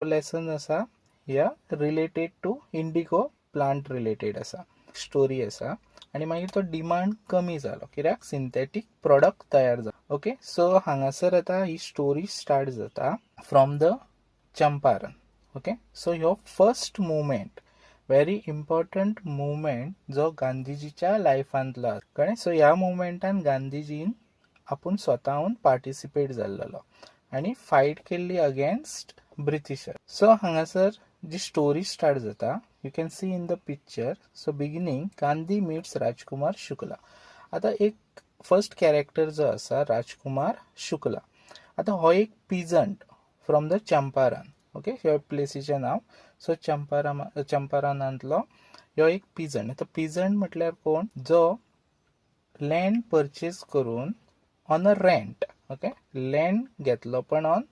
Lesson आसा ह्या related to indigo plant related आसा, स्टोरी आसा. आनी मागीर तो डिमांड कमी जालो कित्याक सिंथेटीक प्रोडक्ट तयार जालो. ओके, सो हांगासर आतां ही स्टोरी स्टार्ट जाता from the Champaran. Okay, so ह्यो first movement, very important movement जो गांधीजीच्या लायफांतलो आसा, कळ्ळें. सो ह्या मुवमेंटान गांधीजीन आपूण स्वताहून पार्टिसिपेट जाल्लो आनी फायट केल्ली अगेन्स्ट ब्रिटिशर. सो हांगासर जी स्टोरी स्टार्ट जाता, you can see in the picture. So beginning, Gandhi meets Rajkumar Shukla. आतां एक फर्स्ट कॅरेक्टर जो आसा राजकुमार शुक्ला, आतां हो एक peasant from the Champaran. Okay, ह्या प्लेसीचें नांव. सो चंपारनांतलो ह्यो एक पिजंट. आतां पिजंट म्हटल्यार कोण? जो लँड परचेज करून on a rent, okay, land घेतलो पण on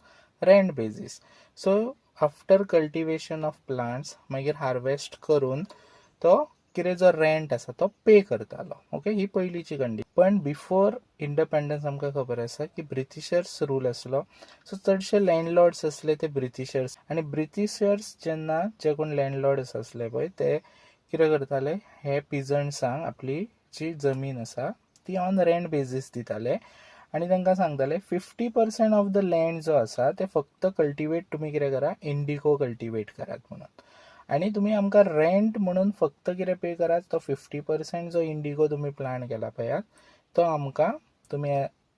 rent basis. So after cultivation of plants मागीर हार्वेस्ट करून तो कितें जो रेंट आसा तो पे करतालो. ओके, ही पयलींची कंडिशन. पण बिफोर इंडिपेंडन्स आमकां खबर आसा की ब्रिटिशर्स रूल आसलो. सो चडशे लँडलॉर्ड्स आसले ते ब्रिटिशर्स. आनी ब्रिटिशर्स जेन्ना जे कोण लँडलॉर्ड्स आसले पळय, ते कितें करताले, हे पिजंट्सांक आपली जी जमीन आसा ती ऑन रेंट बेजीस दिताले आनी तांकां सांगताले 50% ऑफ the land जो आसा ते फक्त कल्टिवेट तुमी कितें करा, इंडिगो कल्टिवेट करात म्हणून. आनी तुमी आमकां रेंट म्हणून फक्त कितें पे करात, तो 50% जो इंडिगो तुमी प्लांट केला पळयात तो आमकां तुमी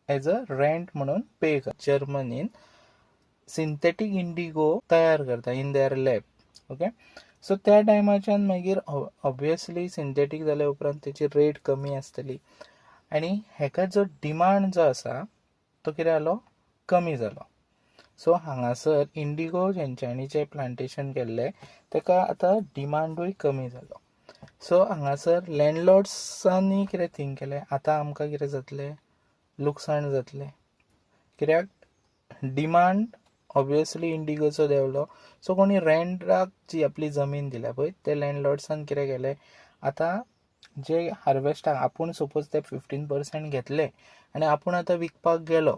एज अ रेंट म्हणून पे करा. जर्मनीन सिंथेटीक इंडिगो तयार करता in their lab. Okay, so त्या टायमाच्यान मागीर ऑब्वियसली सिंथेटीक जाल्या उपरांत तेची रेट कमी आसतली आनी हेका जो डिमांड जो आसा तो कितें जालो, कमी जालो. सो हांगासर इंडिगो जेंच्यांनी जें प्लांटेशन केल्लें तेका आतां डिमांडूय कमी जालो. सो हांगासर लँडलॉर्ड्सांनी कितें थिंक केलें, आतां आमकां कितें जातलें, लुकसाण जातलें कित्याक डिमांड ऑब्वियसली इंडिगोचो देंवलो. सो कोणी रेंटाक जी आपली जमीन दिल्या पळय ते लँडलॉर्ड्सान कितें केलें, आतां जे हार्वेस्टाक आपूण सपोज ते 15% घेतले आनी आपूण आतां विकपाक गेलो,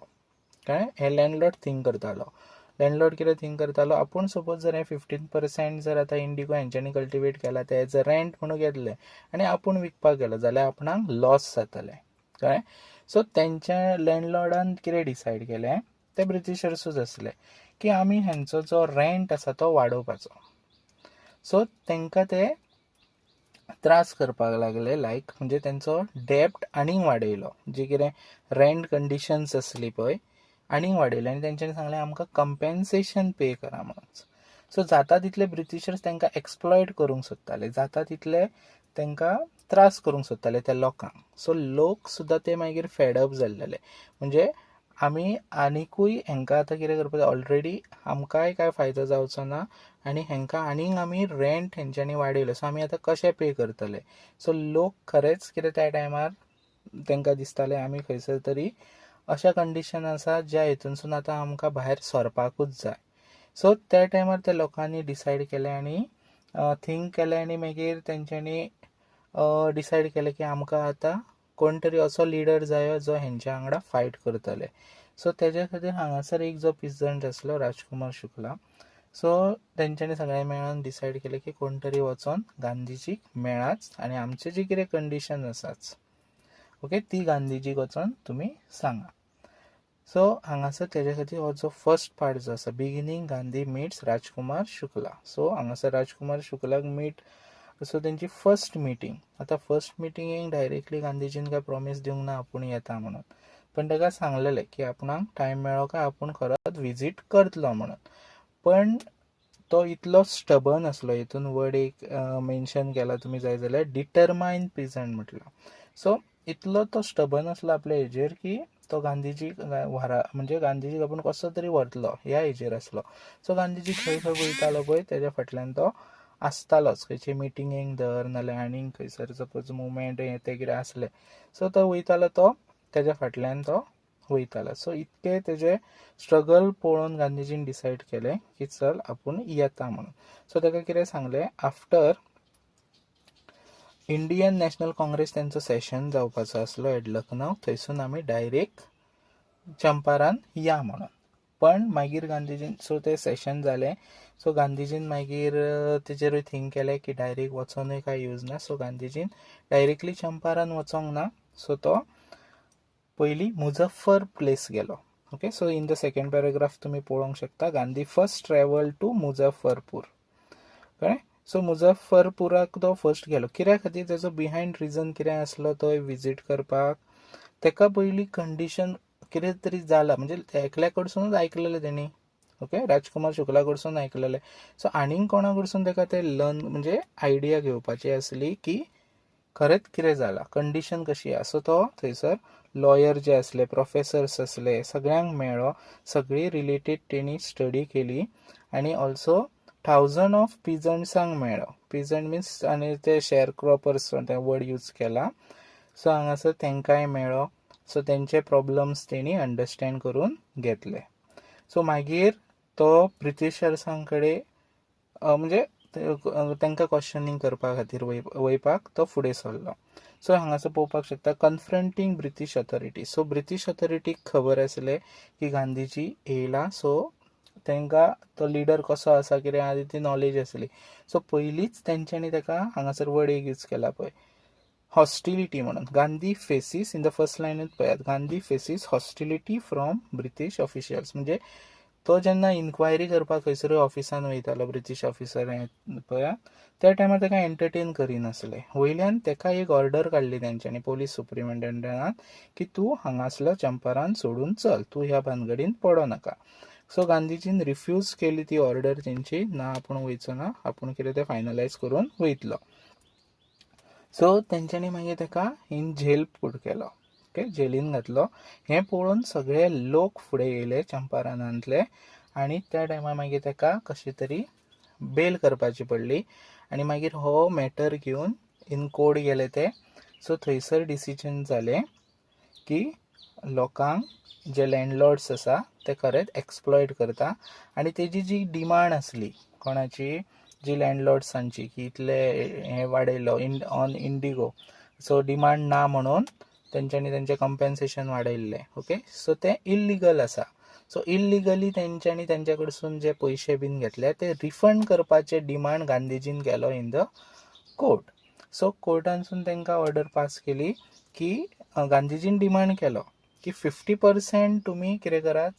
कळ्ळें. हे लँडलॉर्ड थिंक करतालो. लँडलॉर्ड कितें थिंक करतालो, आपूण सपोज जर हे 15% जर आतां इंडिगो हेंच्यांनी कल्टिवेट केला ते एज अ रेंट म्हणून घेतले आनी आपूण विकपाक गेलो जाल्यार आपणाक लॉस जातलें, कळ्ळें. सो तेंच्या लँडलॉर्डान कितें डिसायड केलें, ते ब्रिटिशर्सूच आसले, की आमी हेंचो जो रेंट आसा तो वाडोवपाचो. सो तांकां ते त्रास करपाक लागले, लायक म्हणजे तेंचो डेप्ट आनीक वाडयलो, जी कितें रेंट कंडिशन्स आसली पळय आनीक वाडयले आनी तेंच्यांनी सांगलें आमकां कंपेन्सेशन पे करा म्हणून. सो जाता तितले ब्रिटिशर्स तांकां एक्सप्लॉयट करूंक सोदताले, जाता तितले तांकां त्रास करूंक सोदताले त्या लोकांक. सो लोक सुद्दां ते मागीर फेडअप जाल्लेले, म्हणजे आमी आनिकूय हेंकां आतां कितें करपाक जाय, ऑलरेडी आमकांय कांय फायदो जावचो ना आनी हेंकां आनीक आमी रेंट हेंच्यांनी वाडयलो, सो आमी आतां कशें पे करतले. सो लोक खरेंच कितें त्या टायमार तांकां दिसतालें आमी खंयसर तरी अशा कंडिशन आसा ज्या हितूनसून आतां आमकां भायर सरपाकूच जाय. सो त्या टायमार त्या लोकांनी डिसायड केलें आनी थिंक केलें आनी मागीर तेंच्यांनी डिसायड केलें की आमकां आतां कोण तरी असो लिडर जायो जो हेंच्या वांगडा फायट करतले. सो तेज्या खातीर हांगासर एक जो पिजंट आसलो राजकुमार शुक्ला, सो तेंच्यांनी सगळ्यांनी मेळोन डिसायड केलें की कोण तरी वचोन गांधीजीक मेळाच आनी आमचें जें कितें कंडिशन आसाच, ओके, ती गांधीजीक वचोन तुमी सांगा. सो हांगासर तेज्या खातीर हो जो फर्स्ट पार्ट जो आसा, beginning Gandhi meets Rajkumar Shukla. So हांगासर राजकुमार शुक्लाक मीट, सो तेंची फर्स्ट मिटींग. आतां फर्स्ट मिटिंगेक डायरेक्टली गांधीजीन काय प्रॉमीस दिवंक ना आपूण येता म्हणून, पण ताका सांगलेलें की आपणाक टायम मेळ्ळो काय आपूण खरोच विजीट करतलो म्हणून. पण तो इतलो स्टबर्न आसलो, हितून वर्ड एक मेन्शन केला तुमी जाय जाल्यार, डिटरमायन पिजंट म्हटलां. सो इतलो तो स्टबर्न आसलो आपल्या हेजेर की तो गांधीजीक व्हरा, म्हणजे गांधीजीक आपूण कसो तरी व्हरतलो ह्या हेजेर आसलो. सो गांधीजी खंय खंय वयतालो पळय तेज्या फाटल्यान तो आसतालोच, खंयचे मिटिंगेक धर नाल्यार आनीक खंयसर सपोज मुवमेंट हें तें कितें आसलें, सो तो वयतालो, तो तेज्या फाटल्यान तो वयतालो. सो इतकें तेजें स्ट्रगल पळोवन गांधीजीन डिसायड केलें की चल आपूण येता म्हणून. सो ताका कितें सांगलें, आफ्टर इंडियन नॅशनल काँग्रेस तेंचो सेशन जावपाचो आसलो एट लखनौ, थंयसून आमी डायरेक्ट चंपारण या म्हणून. पण मागीर गांधीजीन, सो तें सेशन जालें, सो गांधीजीन मागीर तेजेरूय थिंक केलें की डायरेक्ट वचोनूय कांय यूज ना. सो गांधीजीन डायरेक्टली चंपारण वचोंक ना, सो तो पयलीं मुजफ्फर प्लेस गेलो. Okay, so in the second paragraph तुमी पळोवंक शकता Gandhi first travel to Muzaffarpur. कळ्ळें? सो मुजफ्फरपुराक तो फर्स्ट गेलो. कित्या खातीर, तेजो बिहायंड रिजन कितें आसलो तो विजीट करपाक, ताका पयलीं कंडिशन कितें तरी जाला, म्हणजे एकल्या कडसूनच आयकलेलें तेणी. ओके, राजकुमार शुक्ला कडसून आयकलेलें. सो आनीक कोणा कडसून ताका ते लर्न म्हणजे आयडिया घेवपाची आसली की खरेंच कितें जालां, कंडिशन कशी आसा. सो तो थंयसर लॉयर जे आसले, प्रोफेसर्स आसले, सगळ्यांक मेळ्ळो, सगळी रिलेटेड तेणी स्टडी केली आनी ऑल्सो 1000 ऑफ पिजंट्सांक मेळ्ळो. पिजंट मिन्स आनी ते शेअर क्रॉपर्स ते वर्ड यूज केला. सो हांगासर तांकांय मेळ्ळो. सो तेंचे प्रॉब्लम्स तेणी अंडरस्टँड करून घेतले. सो मागीर तो ब्रिटिशर्सां कडेन म्हणजे तांकां क्वेश्चनींग करपा खातीर वयपाक तो फुडें सरलो. सो हांगासर पळोवपाक शकता confronting British authority. So British ऑथॉरिटीक खबर आसलें की गांधीजी येयला, सो तांकां तो लिडर कसो आसा कितें आसा ती नॉलेज आसली. सो पयलींच तेंच्यांनी ताका हांगासर वर्ड एक यूज केला पळय, हॉस्टिलिटी म्हणून. Gandhi faces in the first लायनूच पळयात, Gandhi faces hostility from British officials. म्हणजे तो जेन्ना इन्क्वायरी करपाक खंयसरूय ऑफिसान वयतालो ब्रिटीश ऑफिसर पळया, त्या टायमार ताका एंटरटेन करिनासले. वयल्यान ताका एक ऑर्डर काडली तेंच्यांनी पोलीस सुप्रिंटेंडंटान की तूं हांगासलो चंपारण सोडून चल, तूं ह्या भानगडीन पडो नाका. सो गांधीजीन रिफ्यूज केली ती ऑर्डर तेंची, ना आपूण वयचो ना, आपूण कितें तें फायनलायज करून वयतलो. सो तेंच्यांनी मागीर ताका इन झेल पूट केलो. ओके, जेलीन घातलो. हें पळोवन सगळे लोक फुडें येयले चंपारणांतले आनी त्या टायमार मागीर ताका कशी तरी बेल करपाची पडली आनी मागीर हो मॅटर घेवन इन कोर्ट गेले ते. सो थंयसर डिसिजन जालें की लोकांक जे लँडलॉर्ड्स आसा ते खरेंच एक्सप्लॉयट करता आनी तेजी जी डिमांड आसली कोणाची, जी लँडलॉर्ड्सांची की इतले हें वाडयलो in on indigo, so demand ना म्हणून तेंच्यांनी तेंचें कंपेन्सेशन वाडयल्लें. ओके, सो तें इल्लिगल आसा. सो इल्लिगली तेंच्यांनी तेंच्या कडसून जे पयशे बीन घेतले ते रिफंड करपाचे डिमांड गांधीजीन केलो इन the court. सो कोर्टानसून तांकां ऑर्डर पास केली की गांधीजीन डिमांड केलो की 50% तुमी कितें करात,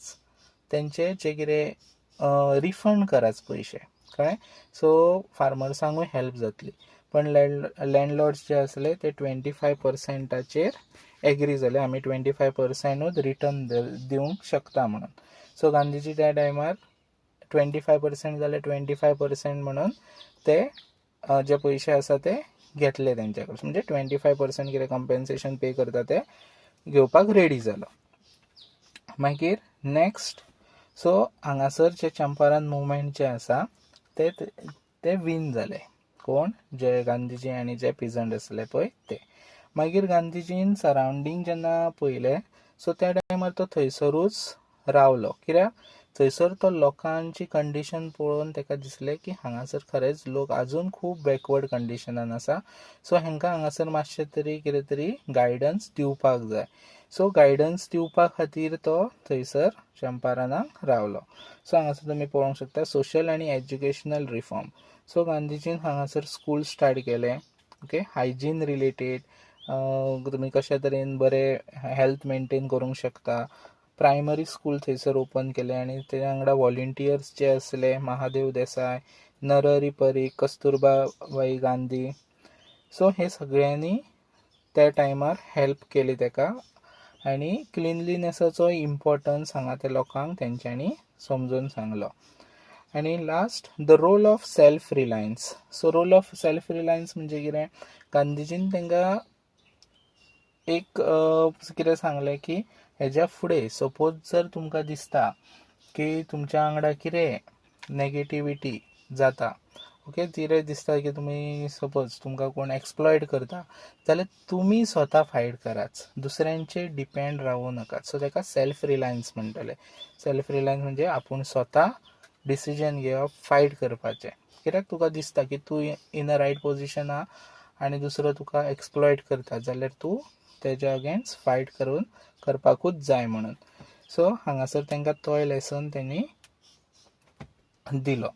तेंचे जे कितें रिफंड करात पयशे, कळ्ळें. सो फार्मर्सांकूय हेल्प जातली. पण लँडलॉर्ड्स जे आसले ते 25%चेर एग्री जाले, आमी 25%ूच रिटर्न दिवंक शकता म्हणून. सो गांधीजी त्या टायमार 25% जाल्यार 25% म्हणून ते जे पयशे आसा ते घेतले तेंच्या कडसून, म्हणजे 25% कितें कंपेन्सेशन पे करता ते घेवपाक रेडी जालो. मागीर नेक्स्ट, सो हांगासर जे चंपारण मुवमेंट जे आसा ते ते विन जाले. कोण, जे गांधीजी आनी जे पिजंट आसले पळय ते. मागीर गांधीजीन सरावंडींग जेन्ना पळयलें, सो त्या टायमार तो थंयसरूच रावलो. कित्याक थंयसर तो लोकांची कंडिशन पळोवन ताका दिसलें की हांगासर खरेंच लोक अजून खूब बॅकवर्ड कंडिशनान आसा. सो हांकां हांगासर मातशें तरी कितें तरी गायडन्स दिवपाक जाय. सो गायडन्स दिवपा खातीर तो थंयसर चंपारणाक रावलो. सो हांगासर तुमी पळोवंक शकता सोशल आनी एज्युकेशनल रिफॉर्म. सो गांधीजीन हांगासर स्कूल स्टार्ट केलें. ओके, हायजीन रिलेटेड तुमी कशे तरेन बरें हेल्थ मेंटेन करूंक शकता. प्रायमरी स्कूल थंयसर ओपन केलें आनी तेज्या वांगडा वॉलंटियर्स जे आसले महादेव देसाय, नरहरी परीख, कस्तुरबाबाई गांधी, सो हे सगळ्यांनी त्या टायमार हेल्प केली ताका आनी क्लिनलीनेसाचो इम्पॉर्टन्स हांगा त्या लोकांक तेंच्यांनी समजून सांगलो. आनी last, the role of self reliance. So role of self reliance म्हणजे कितें, गांधीजीन तांकां एक कितें सांगलें की हेज्या फुडें सपोज जर तुमकां दिसता की तुमच्या वांगडा कितें नेगेटिविटी जाता, ओके, कितें दिसता की तुमी सपोज तुमकां कोण एक्सप्लॉयट करता जाल्यार तुमी स्वता फायट करात, दुसऱ्यांचेर डिपेंड रावूं नाकात. सो ताका सेल्फ रिलायन्स म्हणटले. सेल्फ रिलायन्स म्हणजे आपूण स्वता डिसिजन घेवप, फायट करपाचें. कित्याक तुका दिसता की तूं इन अ रायट पोजिशन आहा आनी दुसरो तुका एक्सप्लॉयट करता जाल्यार तूं तेज्या अगेन्स्ट फायट करून करपाकूच जाय म्हणून. सो हांगासर तांकां तोय लेसन तेणी दिलो.